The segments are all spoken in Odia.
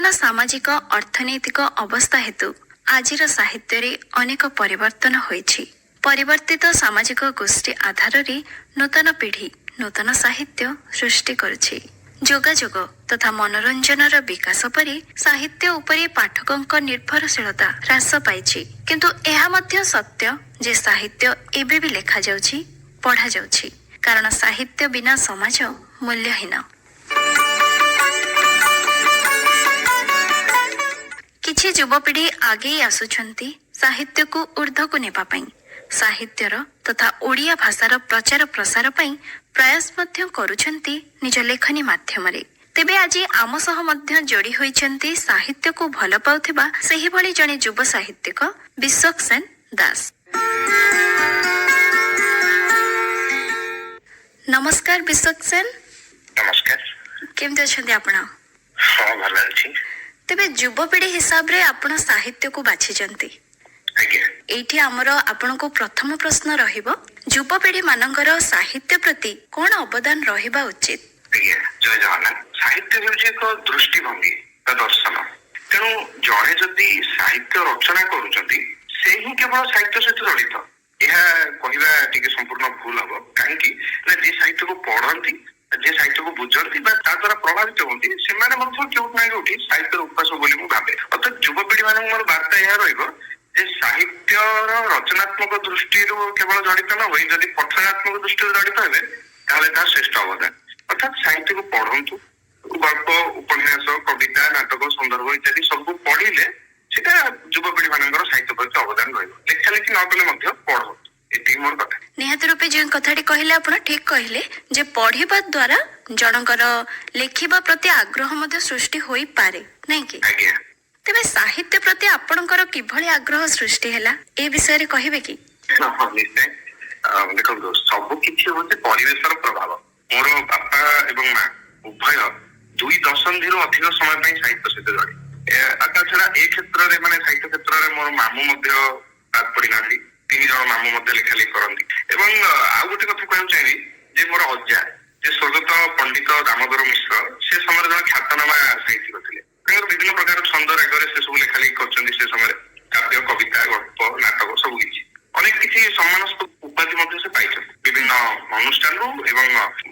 ନୂତନ ସାମାଜିକ ଅର୍ଥନୈତିକ ଅବସ୍ଥା ହେତୁ ଆଜିର ସାହିତ୍ୟରେ ଅନେକ ପରିବର୍ତ୍ତନ ହୋଇଛି। ପରିବର୍ତ୍ତିତ ସାମାଜିକ ଗୋଷ୍ଠୀ ଆଧାରରେ ନୂତନ ପିଢ଼ି ନୂତନ ସାହିତ୍ୟ ସୃଷ୍ଟି କରୁଛି। ଯୋଗାଯୋଗ ତଥା ମନୋରଞ୍ଜନର ବିକାଶ ପରେ ସାହିତ୍ୟ ଉପରେ ପାଠକଙ୍କ ନିର୍ଭରଶୀଳତା ହ୍ରାସ ପାଇଛି। କିନ୍ତୁ ଏହା ମଧ୍ୟ ସତ୍ୟ ଯେ ସାହିତ୍ୟ ଏବେ ବି ଲେଖାଯାଉଛି, ପଢ଼ାଯାଉଛି, କାରଣ ସାହିତ୍ୟ ବିନା ସମାଜ ମୂଲ୍ୟହୀନ। କିଛି ଯୁବପିଢ଼ି ଆଗେଇ ଆସୁଛନ୍ତି ସାହିତ୍ୟକୁ ଉର୍ଦ୍ଧ୍ୱକୁ ନେବା ପାଇଁ। ସାହିତ୍ୟର ତଥା ଓଡ଼ିଆ ଭାଷାର ପ୍ରଚାର ପ୍ରସାର ପାଇଁ ପ୍ରୟାସ ମଧ୍ୟ କରୁଛନ୍ତି ନିଜ ଲେଖନୀ ମାଧ୍ୟମରେ। ତେବେ ଆଜି ଆମ ସହ ମଧ୍ୟ ଯୋଡ଼ି ହୋଇଛନ୍ତି ସାହିତ୍ୟକୁ ଭଲ ପାଉଥିବା ସେହିଭଳି ଜଣେ ଯୁବ ସାହିତ୍ୟିକ ବିଶ୍ୱକ୍ସେନ ଦାସ। ନମସ୍କାର ବିଶ୍ୱକ୍ସେନ। ନମସ୍କାର। କେମିତି ଅଛନ୍ତି ଆପଣ? ହଁ, ଭଲ ଅଛି। ତେବେ ଯୁବପିଢ଼ି ହିସାବରେ ଆପଣ ସାହିତ୍ୟକୁ ବାଛିଛନ୍ତି। ଆଜ୍ଞା। ଏଇଠି ଆମର ଆପଣଙ୍କୁ ପ୍ରଥମ ପ୍ରଶ୍ନ ରହିବ, ଯୁବପିଢ଼ି ମାନଙ୍କର ସାହିତ୍ୟ ପ୍ରତି କଣ ଅବଦାନ ରହିବା ଉଚିତ? ଆଜ୍ଞା, ଜୟ ଜଗନ୍ନାଥ। ସାହିତ୍ୟ ହେଉଛି ଏକ ଦୃଷ୍ଟିଭଙ୍ଗୀ ବା ଦର୍ଶନ। ତେଣୁ ଜଣେ ଯଦି ସାହିତ୍ୟ ରଚନା କରୁଛନ୍ତି, ସେ ହିଁ କେବଳ ସାହିତ୍ୟ ସହିତ ଜଡ଼ିତ, ଏହା କହିବା ଟିକେ ସମ୍ପୂର୍ଣ୍ଣ ଭୁଲ ହବ। କାହିଁକି ନା ଯିଏ ସାହିତ୍ୟକୁ ପଢନ୍ତି, ଯିଏ ସାହିତ୍ୟକୁ ବୁଝନ୍ତି ବା ତା ଦ୍ୱାରା ପ୍ରଭାବିତ ହୁଅନ୍ତି, ସେମାନେ ମଧ୍ୟ କେଉଁଠି ନା କେଉଁଠି ସାହିତ୍ୟର ଉପାସକ ବୋଲି ମୁଁ ଭାବେ। ଅର୍ଥାତ୍ ଯୁବପିଢି ମାନଙ୍କୁ ମୋର ବାର୍ତ୍ତା ଏହା ରହିବ ଯେ ସାହିତ୍ୟର ରଚନାତ୍ମକ ଦୃଷ୍ଟିରୁ କେବଳ ଜଡ଼ିତ ନ ହୋଇ ଯଦି ପଠନାତ୍ମକ ଦୃଷ୍ଟିରୁ ଜଡ଼ିତ ହେବେ, ତାହେଲେ ତାହା ଶ୍ରେଷ୍ଠ ଅବଦାନ। ଅର୍ଥାତ୍ ସାହିତ୍ୟକୁ ପଢନ୍ତୁ, ଗଳ୍ପ, ଉପନ୍ୟାସ, କବିତା, ନାଟକ, ସନ୍ଦର୍ଭ ଇତ୍ୟାଦି ସବୁ ପଢିଲେ ସେଟା ଯୁବପିଢି ମାନଙ୍କର ସାହିତ୍ୟ ପ୍ରତି ଅବଦାନ ରହିବ। ଲେଖା ଲେଖି ନ କଲେ ମଧ୍ୟ ପଢନ୍ତୁ, ଏତିକି ମୋର କଥା। ନିହାତି ରୂପେ ଯେଉଁ କଥାଟି କହିଲେ ଆପଣ ଠିକ କହିଲେ ଯେ ପଢିବା ଦ୍ୱାରା ଜଣଙ୍କର ଲେଖିବା ପ୍ରତି ଆଗ୍ରହ ମଧ୍ୟ ସୃଷ୍ଟି ହୋଇପାରେ, ନାଇଁ କି? ଆଜ୍ଞା। ତେବେ ସାହିତ୍ୟ ପ୍ରତି ଆପଣଙ୍କର କିଭଳି ଆଗ୍ରହ ସୃଷ୍ଟି ହେଲା, ଏ ବିଷୟରେ କହିବେ କି? ହଁ, ନିଶ୍ଚୟ। ଦେଖନ୍ତୁ, ସବୁ କିଛି ହଉଛି ପରିବେଶର ପ୍ରଭାବ। ମୋର ବାପା ଏବଂ ମା ଉଭୟ 2 ଦଶନ୍ଧିରୁ ଅଧିକ ସମୟ ପାଇଁ ସାହିତ୍ୟ ସହିତ ଜଡ଼ିତ। ଆଉ ତା ଛଡା ଏ କ୍ଷେତ୍ରରେ, ମାନେ ସାହିତ୍ୟ କ୍ଷେତ୍ରରେ ମୋର ମାମୁଁ ମଧ୍ୟ ବାଦ ପଡିନାହାନ୍ତି। 3 ଜଣ ମାମୁଁ ମଧ୍ୟ ଲେଖାଲେଖି କରନ୍ତି। ଏବଂ ଆଉ ଗୋଟେ କଥା କହିବାକୁ ଚାହିଁବି ଯେ ମୋର ଅଜା, ଯେ ସ୍ୱର୍ଗତ ପଣ୍ଡିତ ଦାମୋଦର ମିଶ୍ର, ସେ ସମୟରେ ଜଣେ ଖ୍ୟାତନାମା ସାହିତ୍ୟିକ ଥିଲେ। ତାଙ୍କର ବିଭିନ୍ନ ପ୍ରକାର ଛନ୍ଦ ରାଗରେ ସେ ସବୁ ଲେଖାଲେଖି କରିଛନ୍ତି। ସେ ସମୟରେ କାବ୍ୟ, କବିତା, ଗଳ୍ପ, ନାଟକ ସବୁ କିଛି, ଅନେକ କିଛି ସମ୍ମାନସ୍ପଦ ଉପାଧି ମଧ୍ୟ ସେ ପାଇଛନ୍ତି ବିଭିନ୍ନ ଅନୁଷ୍ଠାନରୁ ଏବଂ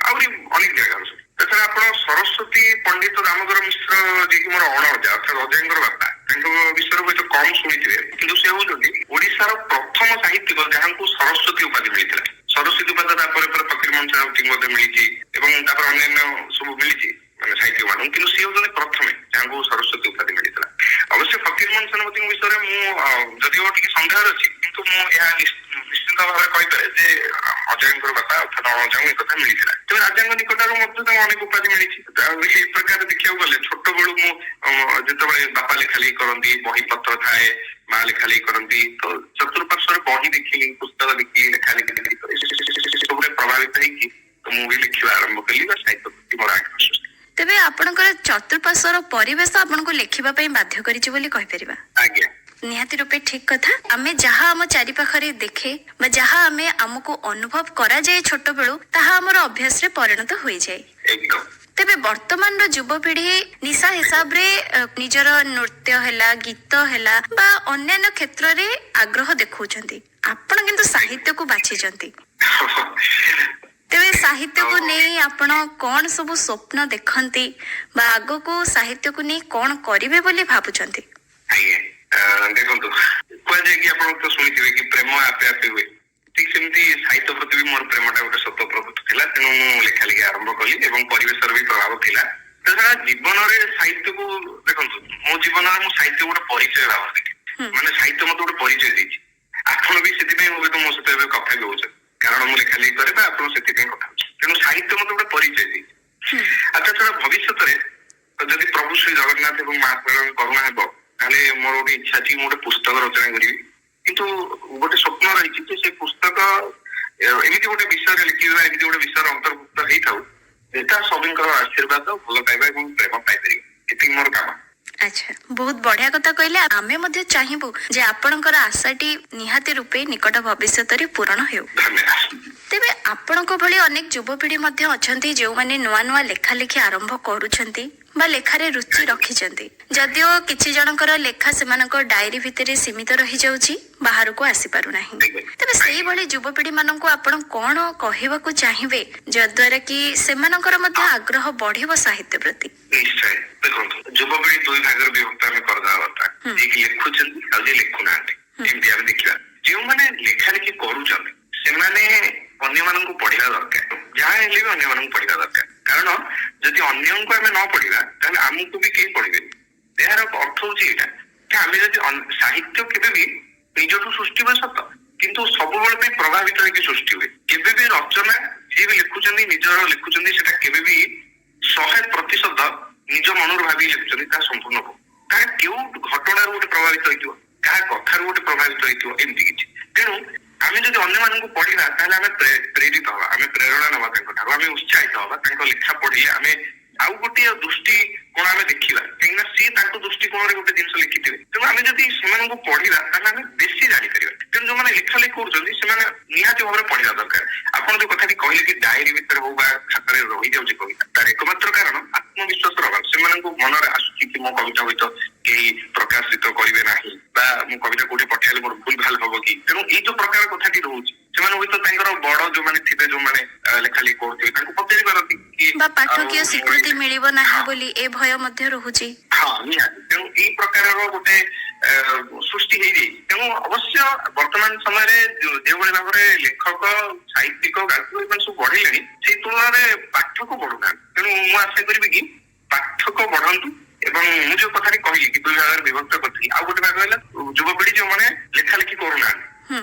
ଆହୁରି ଅନେକ ଜାଗାରୁ। ତାଛଡା ଆପଣ ସରସ୍ୱତୀ ପଣ୍ଡିତ ଦାମୋଦର ମିଶ୍ର, ଯିଏକି ମୋର ଅଣ ଅଜା, ଅର୍ଥାତ୍ ଅଜାଙ୍କର ବାପା, ତାଙ୍କ ବିଷୟରେ ହୁଏତ କମ ଶୁଣିଥିବେ, କିନ୍ତୁ ସେ ହଉଛନ୍ତି ଓଡିଶାର ପ୍ରଥମ ସାହିତ୍ୟିକ ଯାହାଙ୍କୁ ସରସ୍ୱତୀ ଉପାଧି ମିଳିଥିଲା। ସରସ୍ୱତୀ ଉପାଧି ତାପରେ ପରେ ଫକୀର ମୋହନ ସେନାପତିଙ୍କୁ ମଧ୍ୟ ମିଳିଛି ଏବଂ ତାପରେ ଅନ୍ୟାନ୍ୟ ସବୁ ମିଳିଛି ମାନେ ସାହିତ୍ୟିକ ମାନଙ୍କୁ, କିନ୍ତୁ ସିଏ ହଉଛନ୍ତି ପ୍ରଥମେ ଯାହାଙ୍କୁ ସରସ୍ୱତୀ ଉପାଧି ମିଳିଥିଲା। ଅବଶ୍ୟ ଫକୀର ମୋହନ ସେନାପତିଙ୍କ ବିଷୟରେ ମୁଁ ଯଦିଓ ଟିକେ ସନ୍ଦେହରେ ଅଛି, କିନ୍ତୁ ମୁଁ ଏହା ନିଶ୍ଚିନ୍ତ ଭାବରେ କହିପାରେ ଯେ ଅଜୟଙ୍କର ବାପା ଅର୍ଥାତ୍ ଅଣ ଅଜାଙ୍କୁ ଏକଥା ମିଳିଥିଲା। ତେବେ ରାଜାଙ୍କ ନିକଟରୁ ମଧ୍ୟ ତାଙ୍କୁ ଅନେକ ଉପାଧି ମିଳିଛି। ଏହି ପ୍ରକାର ଦେଖିବାକୁ ଗଲେ ଛୋଟବେଳୁ ମୁଁ ଯେତେବେଳେ ବାପା ଲେଖାଲେଖି କରନ୍ତି, ବହି ପତ୍ର ଥାଏ, ମା ଲେଖାଲେଖି କରନ୍ତି, ତ ଚତୁଃପାର୍ଶ୍ୱରେ ବହି ଦେଖିଲି, ପୁସ୍ତକ ଦେଖିଲି, ଲେଖାଲେଖି ସବୁରେ ପ୍ରଭାବିତ ହେଇକି ତ ମୁଁ ବି ଲେଖିବା ଆରମ୍ଭ କଲି ବା ସାହିତ୍ୟ ପ୍ରତି ମୋର ଆଗ୍ରହ ସୃଷ୍ଟି। ତେବେ ଆପଣଙ୍କର ଚତୁଃପାର୍ଶ୍ୱର ପରିବେଶ ଆପଣଙ୍କୁ ଲେଖିବା ପାଇଁ ବାଧ୍ୟ କରିଛି ବୋଲି କହିପାରିବା? ଆଜ୍ଞା। ନିହାତି ରୂପେ ଠିକ କଥା। ଆମେ ଯାହା ଆମ ଚାରିପାଖରେ ଦେଖେ ବା ଯାହା ଆମେ ଆମକୁ ଅନୁଭବ କରାଯାଏ ଛୋଟବେଳୁ, ତାହା ଆମର ଅଭ୍ୟାସରେ ପରିଣତ ହୋଇଯାଏ। ଏକଦମ। ତେବେ ବର୍ତ୍ତମାନର ଯୁବପିଢି ନିଶା ହିସାବରେ ନିଜର ନୃତ୍ୟ ହେଲା, ଗୀତ ହେଲା ବା ଅନ୍ୟାନ୍ୟ କ୍ଷେତ୍ରରେ ଆଗ୍ରହ ଦେଖାଉଛନ୍ତି। ଆପଣ କିନ୍ତୁ ସାହିତ୍ୟକୁ ବାଛିଛନ୍ତି। ତେବେ ସାହିତ୍ୟକୁ ନେଇ ଆପଣ କଣ ସବୁ ସ୍ୱପ୍ନ ଦେଖନ୍ତି ବା ଆଗକୁ ସାହିତ୍ୟକୁ ନେଇ କଣ କରିବେ ବୋଲି ଭାବୁଛନ୍ତି? ଆଜ୍ଞା, ଦେଖନ୍ତୁ, କୁହାଯାଏ କି ଆପଣ ତ ଶୁଣିଥିବେ କି ପ୍ରେମ ଆପେ ଆପେ ହୁଏ। ଠିକ ସେମିତି ସାହିତ୍ୟ ପ୍ରତି ବି ମୋର ପ୍ରେମଟା ଗୋଟେ ସ୍ୱତଃପ୍ରବୃତ୍ତ ଥିଲା। ତେଣୁ ମୁଁ ଲେଖାଲେଖି ଆରମ୍ଭ କଲି ଏବଂ ପରିବେଶର ବି ପ୍ରଭାବ ଥିଲା। ତାଛଡା ଜୀବନରେ ସାହିତ୍ୟକୁ ଦେଖନ୍ତୁ, ମୋ ଜୀବନରେ ମୁଁ ସାହିତ୍ୟ ଗୋଟେ ପରିଚୟ ଭାବରେ ଦେଖେ। ମାନେ ସାହିତ୍ୟ ମତେ ଗୋଟେ ପରିଚୟ ଦେଇଛି। ଆପଣ ବି ସେଥିପାଇଁ ହୁଏତ ମୋ ସହିତ ଏବେ କଥା ବି ହଉଛନ୍ତି, କାରଣ ମୁଁ ଲେଖାଲେଖି କରେ ବା ଆପଣ ସେଥିପାଇଁ କଥା ହଉଛନ୍ତି। ତେଣୁ ସାହିତ୍ୟ ମତେ ଗୋଟେ ପରିଚୟ ଦେଇଛି। ଆଉ ତା ଛଡା ଭବିଷ୍ୟତରେ ଯଦି ପ୍ରଭୁ ଶ୍ରୀ ଜଗନ୍ନାଥ ଏବଂ ମହାପ୍ରଭୁଙ୍କ କରୁଣା ହେବ, ତାହେଲେ ମୋର ଗୋଟେ ଇଚ୍ଛା ଅଛି ମୁଁ ଗୋଟେ ପୁସ୍ତକ ରଚନା କରିବି। କିନ୍ତୁ ଗୋଟେ ସ୍ୱପ୍ନ ରହିଛି ଯେ ସେ ପୁସ୍ତକ ଏମିତି ଗୋଟେ ବିଷୟରେ ଲେଖିବା, ଏମିତି ଗୋଟେ ବିଷୟରେ ଅନ୍ତର୍ଭୁକ୍ତ ହେଇଥାଉ ଯେଟା ସଭିଙ୍କର ଆଶୀର୍ବାଦ, ଭଲ ପାଇବା ଏବଂ ପ୍ରେମ ପାଇପାରିବ। ଏତିକି ମୋର କାମ। ଆଚ୍ଛା, ବହୁତ ବଢିଆ କଥା କହିଲେ। ଆମେ ମଧ୍ୟ ଚାହିଁବୁ ଯେ ଆପଣଙ୍କର ଆଶାଟି ନିହାତି ରୂପେ ନିକଟ ଭବିଷ୍ୟତରେ ପୂରଣ ହେଉ। ଧନ୍ୟବାଦ। ତେବେ ଆପଣଙ୍କ ଭଳି ଅନେକ ଯୁବପିଢି ମଧ୍ୟ ଅଛନ୍ତି ଯେଉଁମାନେ ନୂଆ ନୂଆ ଲେଖା ଲେଖି ଆରମ୍ଭ କରୁଛନ୍ତି ବା ଲେଖାରେ ରୁଚି ରଖିଛନ୍ତି। ଯଦିଓ କିଛି ଜଣଙ୍କର ଲେଖା ସେମାନଙ୍କ ଡାଏରୀ ଭିତରେ ସୀମିତ ରହିଯାଉଛି, ବାହାରକୁ ଆସିପାରୁନାହିଁ। ତେବେ ସେଇଭଳି ଯୁବପିଢି ମାନଙ୍କୁ ଆପଣ କଣ କହିବାକୁ ଚାହିଁବେ, ଯଦ୍ୱାରା କି ସେମାନଙ୍କର ମଧ୍ୟ ଆଗ୍ରହ ବଢିବ ସାହିତ୍ୟ ପ୍ରତି? ନିଶ୍ଚୟ। ଦେଖନ୍ତୁ, ଯୁବପିଢି ଦୁଇ ଭାଗରେ ବିଭକ୍ତ ଆମେ କରିଦେବା ବର୍ତ୍ତମାନ, ଯିଏକି ଲେଖୁଛନ୍ତି ଆଉ ଯିଏ ଲେଖୁନାହାନ୍ତି। ଏମିତି ଆମେ ଦେଖିବା, ଯେଉଁମାନେ ଲେଖାଲେଖି କରୁଛନ୍ତି ସେମାନେ ଅନ୍ୟମାନଙ୍କୁ ପଢିବା ଦରକାର। ଯାହା ହେଲେ ବି ଅନ୍ୟମାନଙ୍କୁ ପଢିବା ଦରକାର, କାରଣ ଯଦି ଅନ୍ୟଙ୍କୁ ଆମେ ନ ପଢିବା ତାହେଲେ ଆମକୁ ବି କେହି ପଢିବେନି। ଏହାର ଅର୍ଥ ହଉଛି ଏଇଟା କି ଆମେ ଯଦି ସାହିତ୍ୟ କେବେ ବି ନିଜଠୁ ସୃଷ୍ଟି ହୁଏ ସତ, କିନ୍ତୁ ସବୁବେଳେ ପାଇଁ ପ୍ରଭାବିତ ହେଇକି ସୃଷ୍ଟି ହୁଏ। କେବେ ବି ରଚନା ଯିଏ ବି ଲେଖୁଛନ୍ତି, ନିଜର ଲେଖୁଛନ୍ତି, ସେଟା କେବେ ବି 100% ନିଜ ମନରୁ ଭାବିକି ଲେଖୁଛନ୍ତି ତାହା ସମ୍ପୂର୍ଣ୍ଣ ଭୁଲ। ତାହା କେଉଁ ଘଟଣାରୁ ଗୋଟେ ପ୍ରଭାବିତ ହେଇଥିବ, କାହା କଥାରୁ ଗୋଟେ ପ୍ରଭାବିତ ହେଇଥିବ, ଏମିତି କିଛି। ତେଣୁ ଆମେ ଯଦି ଅନ୍ୟମାନଙ୍କୁ ପଢିବା ତାହେଲେ ଆମେ ପ୍ରେରିତ ହବା, ଆମେ ପ୍ରେରଣା ନବା ତାଙ୍କ ଠାରୁ, ଆମେ ଉତ୍ସାହିତ ହବା। ତାଙ୍କ ଲେଖା ପଢିଲେ ଆମେ ଆଉ ଗୋଟିଏ ଦୃଷ୍ଟିକୋଣ ଆମେ ଦେଖିବା, କାହିଁକିନା ସିଏ ତାଙ୍କ ଦୃଷ୍ଟିକୋଣରେ ଗୋଟେ ଜିନିଷ ଲେଖିଥିବେ। ତେଣୁ ଆମେ ଯଦି ସେମାନଙ୍କୁ ପଢିବା ତାହେଲେ ଆମେ ବେଶୀ ଜାଣିପାରିବା। ତେଣୁ ଯୋଉମାନେ ଲେଖା ଲେଖି କରୁଛନ୍ତି ସେମାନେ ନିହାତି ଭାବରେ ପଢିବା ଦରକାର। ଆପଣ ଯୋଉ କଥାଟି କହିଲେ କି ଡାଏରୀ ଭିତରେ ହଉ ବା ଖାତାରେ ରହିଯାଉଛି କବିତା, ତାର ଏକମାତ୍ର କାରଣ ଆତ୍ମବିଶ୍ୱାସର ଅଭାବ। ସେମାନଙ୍କୁ ମନରେ ଆସୁଛି କି ମୋ କବିତା ହୁଏତ କେହି ପ୍ରକାଶିତ କରିବେ ନାହିଁ, ବା ମୁଁ କବିତା କୋଉଠି ପଠେଇଲେ ମୋର ଭୁଲ ଭାଲ ହବ କି। ତେଣୁ ଏଇ ଯୋଉ ପ୍ରକାର କଥାଟି ରହୁଛି, ସେମାନେ ହୁଏତ ତାଙ୍କର ବଡ ଯୋଉମାନେ ଥିବେ, ଯୋଉମାନେ ଲେଖାଲେଖି କରୁଥିବେ, ତାଙ୍କୁ ପଚାରି ପାରନ୍ତି କି ବା ପାଠକୀୟ ଆଉ ସ୍ୱୀକୃତି ମିଳିବ ନାହିଁ ବୋଲି ଏ ଭୟ ମଧ୍ୟ ରହୁଛି। ହଁ, ନିହାତି। ତେଣୁ ଏଇ ପ୍ରକାରର ଗୋଟେ ସୃଷ୍ଟି ହେଇଯାଇଛି। ତେଣୁ ଅବଶ୍ୟ ବର୍ତ୍ତମାନ ସମୟରେ ଯେଉଁଭଳି ଭାବରେ ଲେଖକ, ସାହିତ୍ୟିକ, ଗାଳ୍ପିକ ଏମାନେ ସବୁ ବଢିଲେଣି, ସେଇ ତୁଳନାରେ ପାଠକ ବଢୁନାହାନ୍ତି। ତେଣୁ ମୁଁ ଆଶା କରିବି କି ପାଠକ ବଢନ୍ତୁ। ଏବଂ ମୁଁ ଯୋଉ କଥାଟି କହିଲି କି ଦୁଇ ଭାଗରେ ବିଭକ୍ତ କରିଥିଲି, ଆଉ ଗୋଟେ ଭାଗ ହେଲା ଯୁବପିଢି ଯୋଉମାନେ ଲେଖାଲେଖି କରୁନାହାନ୍ତି,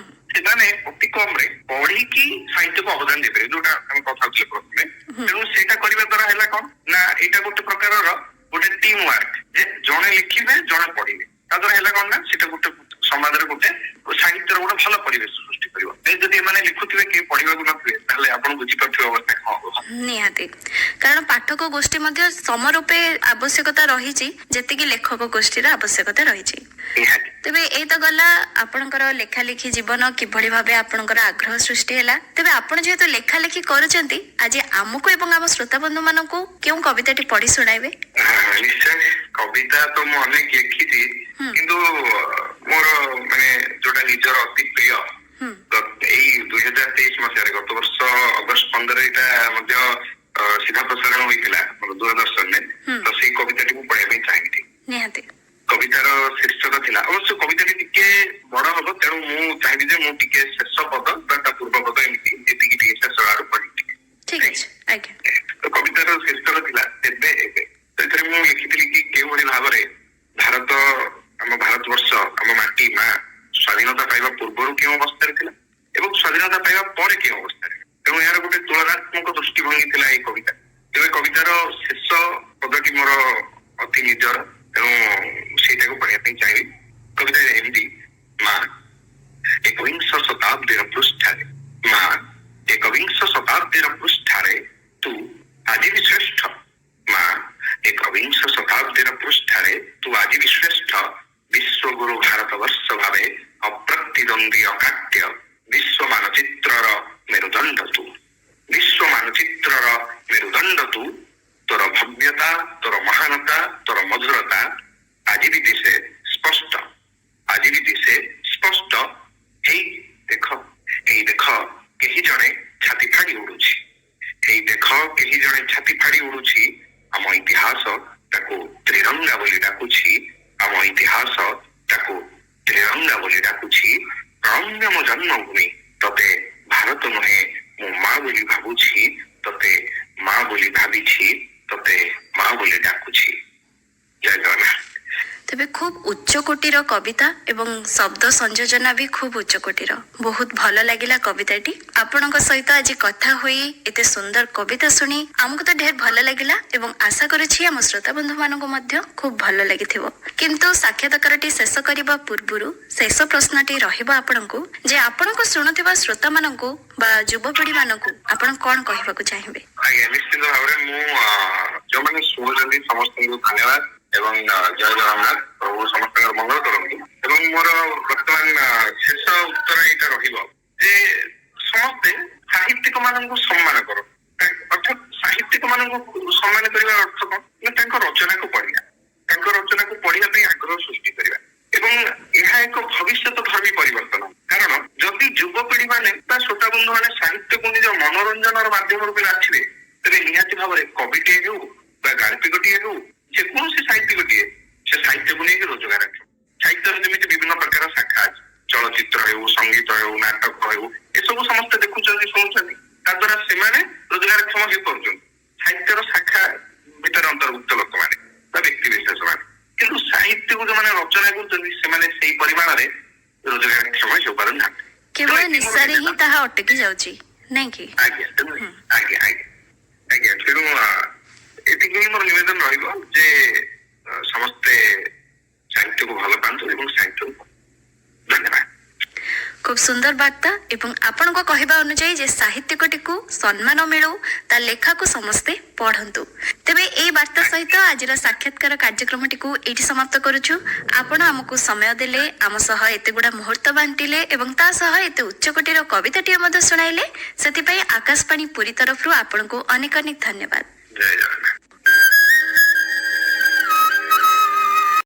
ସେମାନେ ଅତି କମରେ ପଢିକି ସାହିତ୍ୟକୁ ଅବଦାନ ଦେଇପାରିବେ, ଯୋଉଟା ଆମେ କଥା ହଉଥିଲେ ପ୍ରଥମେ। ତେଣୁ ସେଇଟା କରିବା ଦ୍ୱାରା ହେଲା କଣ ନା ଏଇଟା ଗୋଟେ ପ୍ରକାରର ଗୋଟେ ଟିମ୍ ୱାର୍କ, ଯେ ଜଣେ ଲେଖିବେ ଜଣେ ପଢିବେ। ତା ଦ୍ୱାରା ହେଲା କଣ ନା ସେଇଟା ଗୋଟେ ସମାଜରେ ଗୋଟେ ସାହିତ୍ୟର ଗୋଟେ ଭଲ ପରିବେଶ ସୃଷ୍ଟି କରିବ। ଯଦି ଏମାନେ ଲେଖୁଥିବେ କେହି ପଢିବାକୁ ନଥିବେ ତାହେଲେ ଆପଣ ବୁଝିପାରୁଥିବେ ଅବସ୍ଥା କଣ ହବ। ନିହାତି, କାରଣ ପାଠକ ଗୋଷ୍ଠୀ ମଧ୍ୟ ସମରୂପେ ଆବଶ୍ୟକତା ରହିଛି ଯେତିକି ଲେଖକ ଗୋଷ୍ଠୀର ଆବଶ୍ୟକତା ରହିଛି। ନିହାତି। ତେବେ ଏଇ ତ ଗଲା ଆପଣଙ୍କର ଲେଖାଲେଖି ଜୀବନ କିଭଳି ଭାବେ ଆପଣଙ୍କର ଆଗ୍ରହ ସୃଷ୍ଟି ହେଲା। ତେବେ ଆପଣ ଯେହେତୁ ଲେଖାଲେଖି କରୁଛନ୍ତି, ଆଜି ଆମକୁ ଏବଂ ଆମ ଶ୍ରୋତା ବନ୍ଧୁ ମାନଙ୍କୁ କେଉଁ କବିତାଟି ପଢି ଶୁଣାଇବେ? ନିଶ୍ଚୟ। କବିତା ତ ମୁଁ ଅନେକ ଲେଖିଛି, କିନ୍ତୁ ମୋର ମାନେ ଯୋଉଟା ନିଜର ଅତି ପ୍ରିୟ, ଏଇ 2023 ମସିହାରେ ଗତ ବର୍ଷ ଅଗଷ୍ଟ 15 ଏଇଟା ମଧ୍ୟ ସିଧା ପ୍ରସାରଣ ହୋଇଥିଲା ଆମର ଦୂରଦର୍ଶନରେ, ତ ସେଇ କବିତାଟି ମୁଁ ପଢିବା ପାଇଁ ଚାହିଁବି। ନିହାତି। କବିତାର ଶୀର୍ଷକ ଥିଲା, ଅବଶ୍ୟ କବିତାଟି ଟିକେ ବଡ ହବ, ତେଣୁ ମୁଁ ଚାହିଁବି ଯେ ମୁଁ ଟିକେ ଶେଷ ପଦ ବା ତା ପୂର୍ବ ପଦ ଏମିତି ଏତିକି ଟିକେ ଶେଷ ଆଡୁ ପଢିବି ଟିକେ। ଠିକ ଅଛି ଆଜ୍ଞା। ତ କବିତାର ଶୀର୍ଷକ ଥିଲା ତେବେ ଏବେ। ସେଥିରେ ମୁଁ ଲେଖିଥିଲି କି କେଉଁଭଳି ଭାବରେ ଭାରତ, ଆମ ଭାରତବର୍ଷ, ଆମ ମାଟି ମା ସ୍ୱାଧୀନତା ପାଇବା ପୂର୍ବରୁ କେଉଁ ଅବସ୍ଥାରେ ଥିଲା ଏବଂ ସ୍ୱାଧୀନତା ପାଇବା ପରେ କେଉଁ ଅବସ୍ଥାରେ। ତେଣୁ ଏହାର ଗୋଟେ ତୁଳନାତ୍ମକ ଦୃଷ୍ଟିଭଙ୍ଗୀ ଥିଲା ଏଇ କବିତା। ତେବେ କବିତାର ଶେଷ ପଦଟି ମୋର ଅତି ନିଜର, ତେଣୁ ସେଇଟାକୁ ପଢିବା ପାଇଁ ଚାହିଁବି। କବିତା ଏମିତି: ମା ଏକବିଂଶ ଶତାବ୍ଦୀର ପୃଷ୍ଠାରେ, ମା ଏକବିଂଶ ଶତାବ୍ଦୀର ପୃଷ୍ଠାରେ ତୁ ଆଜି ବି ଶ୍ରେଷ୍ଠ। ମା ଏକବିଂଶ ଶତାବ୍ଦୀର ପୃଷ୍ଠାରେ ତୁ ଆଜି ବି ଶ୍ରେଷ୍ଠ। ବିଶ୍ୱଗୁରୁ ଭାରତବର୍ଷ ଭାବେ ଅପ୍ରତିଦ୍ୱନ୍ଦ୍ୱୀ ଅକାଟ୍ୟ ବିଶ୍ୱ ମାନଚିତ୍ରର ମେରୁଦଣ୍ଡ ତୁ, ବିଶ୍ୱ ମାନଚିତ୍ରର ମେରୁଦଣ୍ଡ ତୁ। ତୋର ଭବ୍ୟତା, ତୋର ମହାନତା, ତୋର ମଧୁରତା ଆଜି ବି ଦିଶେ ସ୍ପଷ୍ଟ, ଆଜି ବି ଦିଶେ ସ୍ପଷ୍ଟ। ହେଇ ଦେଖ, ହେଇ ଦେଖ କେହି ଜଣେ ଛାତି ଫାଡ଼ି ଉଡୁଛି, ହେଇ ଦେଖ କେହି ଜଣେ ଛାତି ଫାଡ଼ି ଉଡୁଛି। ଆମ ଇତିହାସ ତାକୁ ତ୍ରିରଙ୍ଗା ବୋଲି ଡାକୁଛି, ଆମ ଇତିହାସ ତାକୁ ତ୍ରିରଙ୍ଗା ବୋଲି ଡାକୁଛି। ରମ୍ୟ ମୋ ଜନ୍ମଭୂମି, ତତେ ଭାରତ ନୁହେଁ ମୁଁ ମା ବୋଲି ଭାବୁଛି, ତତେ ମା ବୋଲି ଭାବିଛି, ତତେ ମା ବୋଲି ଡାକୁଛି। ଜୟ ଜଗନ୍ନାଥ। ତେବେ ଖୁବ୍ ଉଚ୍ଚକୋଟୀର କବିତା ଏବଂ ଶବ୍ଦ ସଂଯୋଜନା ବି ଖୁବ୍ ଉଚ୍ଚକୋଟୀର। ବହୁତ ଭଲ ଲାଗିଲା କବିତାଟି। ଆପଣଙ୍କ ସହିତ ଆଜି କଥା ହୋଇ ଏତେ ସୁନ୍ଦର କବିତା ଶୁଣି ଆମକୁ ତ ଢେର ଭଲ ଲାଗିଲା ଏବଂ ଆଶା କରୁଛି ଆମ ଶ୍ରୋତା ବନ୍ଧୁ ମାନଙ୍କୁ ମଧ୍ୟ ଖୁବ୍ ଭଲ ଲାଗିଥିବ। କିନ୍ତୁ ସାକ୍ଷାତକାରଟି ଶେଷ କରିବା ପୂର୍ବରୁ ଶେଷ ପ୍ରଶ୍ନଟି ରହିବ ଆପଣଙ୍କୁ, ଯେ ଆପଣଙ୍କୁ ଶୁଣୁଥିବା ଶ୍ରୋତା ମାନଙ୍କୁ ବା ଯୁବପିଢି ମାନଙ୍କୁ ଆପଣ କଣ କହିବାକୁ ଚାହିଁବେ? ଆଜ୍ଞା, ନିଶ୍ଚିତ ଭାବରେ ମୁଁ ଯୋଉମାନେ ଶୁଣୁଛନ୍ତି ସମସ୍ତଙ୍କୁ ଧନ୍ୟବାଦ ଏବଂ ଜୟ ଜଗନ୍ନାଥ। ପ୍ରଭୁ ସମସ୍ତଙ୍କର ମଙ୍ଗଳ କରନ୍ତୁ। ଏବଂ ମୋର ବର୍ତ୍ତମାନ ଶେଷ ଉତ୍ତର ଏଇଟା ରହିବ ଯେ ସମସ୍ତେ ସାହିତ୍ୟ ସାହିତ୍ୟିକଙ୍କୁ ସମ୍ମାନ କରିବାର ଅର୍ଥ କଣ ନା ତାଙ୍କ ରଚନାକୁ ପଢିବା, ତାଙ୍କ ରଚନାକୁ ପଢିବା ପାଇଁ ଆଗ୍ରହ ସୃଷ୍ଟି କରିବା। ଏବଂ ଏହା ଏକ ଭବିଷ୍ୟତ ଧର୍ମୀ ପରିବର୍ତ୍ତନ। କାରଣ ଯଦି ଯୁବପିଢି ମାନେ ବା ଶ୍ରୋତା ବନ୍ଧୁ ମାନେ ସାହିତ୍ୟକୁ ନିଜ ମନୋରଞ୍ଜନର ମାଧ୍ୟମ ରୂପେ ବାଛିବେ, ତେବେ ନିହାତି ଭାବରେ କବିଟିଏ ହେଉ ବା ଗାଳ୍ପିକଟିଏ ହେଉ, ଯେକୌଣସି ସାହିତ୍ୟିକଟିଏ ସେ ସାହିତ୍ୟକୁ ନେଇକି ରୋଜଗାର। ସାହିତ୍ୟର ଯେମିତି ବିଭିନ୍ନ ପ୍ରକାର ଶାଖା ଅଛି, ଚଳଚ୍ଚିତ୍ର ହେଉ, ସଙ୍ଗୀତ ହେଉ, ନାଟକ ହେଉ, ଏସବୁ ସମସ୍ତେ ଦେଖୁଛନ୍ତି, ଶୁଣୁଛନ୍ତି, ତା ଦ୍ୱାରା ସେମାନେ ରୋଜଗାରକ୍ଷମ ହେଇପାରୁଛନ୍ତି, ସାହିତ୍ୟର ଶାଖା ଭିତରେ ଅନ୍ତର୍ଭୁକ୍ତ ଲୋକମାନେ ବା ବ୍ୟକ୍ତି ବିଶେଷ ମାନେ। କିନ୍ତୁ ସାହିତ୍ୟକୁ ଯୋଉମାନେ ରଚନା କରୁଛନ୍ତି, ସେମାନେ ସେଇ ପରିମାଣରେ ରୋଜଗାରକ୍ଷମ ହେଇପାରୁନାହାନ୍ତି। କେବଳ ନିଶାରେ ହିଁ ତାହା ଅଟକି ଯାଉଛି, ନାଇଁ କି? ଆଜ୍ଞା, ତେଣୁ ଆଜ୍ଞା ଆଜ୍ଞା ଆଜ୍ଞା ତେଣୁ ଏତିକି ହିଁ ମୋର ନିବେଦନ ରହିବ ଯେ ସମସ୍ତେ ସାହିତ୍ୟକୁ ଭଲ ପାଆନ୍ତୁ ଏବଂ ସାହିତ୍ୟକୁ। ଧନ୍ୟବାଦ। ଖୁବ୍ ସୁନ୍ଦର ବାର୍ତ୍ତା। ଏବଂ ଆପଣଙ୍କ କହିବା ଅନୁଯାୟୀ ଯେ ସାହିତ୍ୟିକଟିକୁ ସମ୍ମାନ ମିଳୁ, ତା ଲେଖାକୁ ସମସ୍ତେ ପଢନ୍ତୁ। ତେବେ ଏଇ ବାର୍ତ୍ତା ସହିତ ଆଜିର ସାକ୍ଷାତକାର କାର୍ଯ୍ୟକ୍ରମଟିକୁ ଏଇଠି ସମାପ୍ତ କରୁଛୁ। ଆପଣ ଆମକୁ ସମୟ ଦେଲେ, ଆମ ସହ ଏତେ ଗୁଡା ମୁହୂର୍ତ୍ତ ବାଣ୍ଟିଲେ ଏବଂ ତା ସହ ଏତେ ଉଚ୍ଚକୋଟୀର କବିତାଟିଏ ମଧ୍ୟ ଶୁଣାଇଲେ, ସେଥିପାଇଁ ଆକାଶବାଣୀ ପୁରୀ ତରଫରୁ ଆପଣଙ୍କୁ ଅନେକ ଅନେକ ଧନ୍ୟବାଦ। ଜୟ ଜଗନ୍ନାଥ।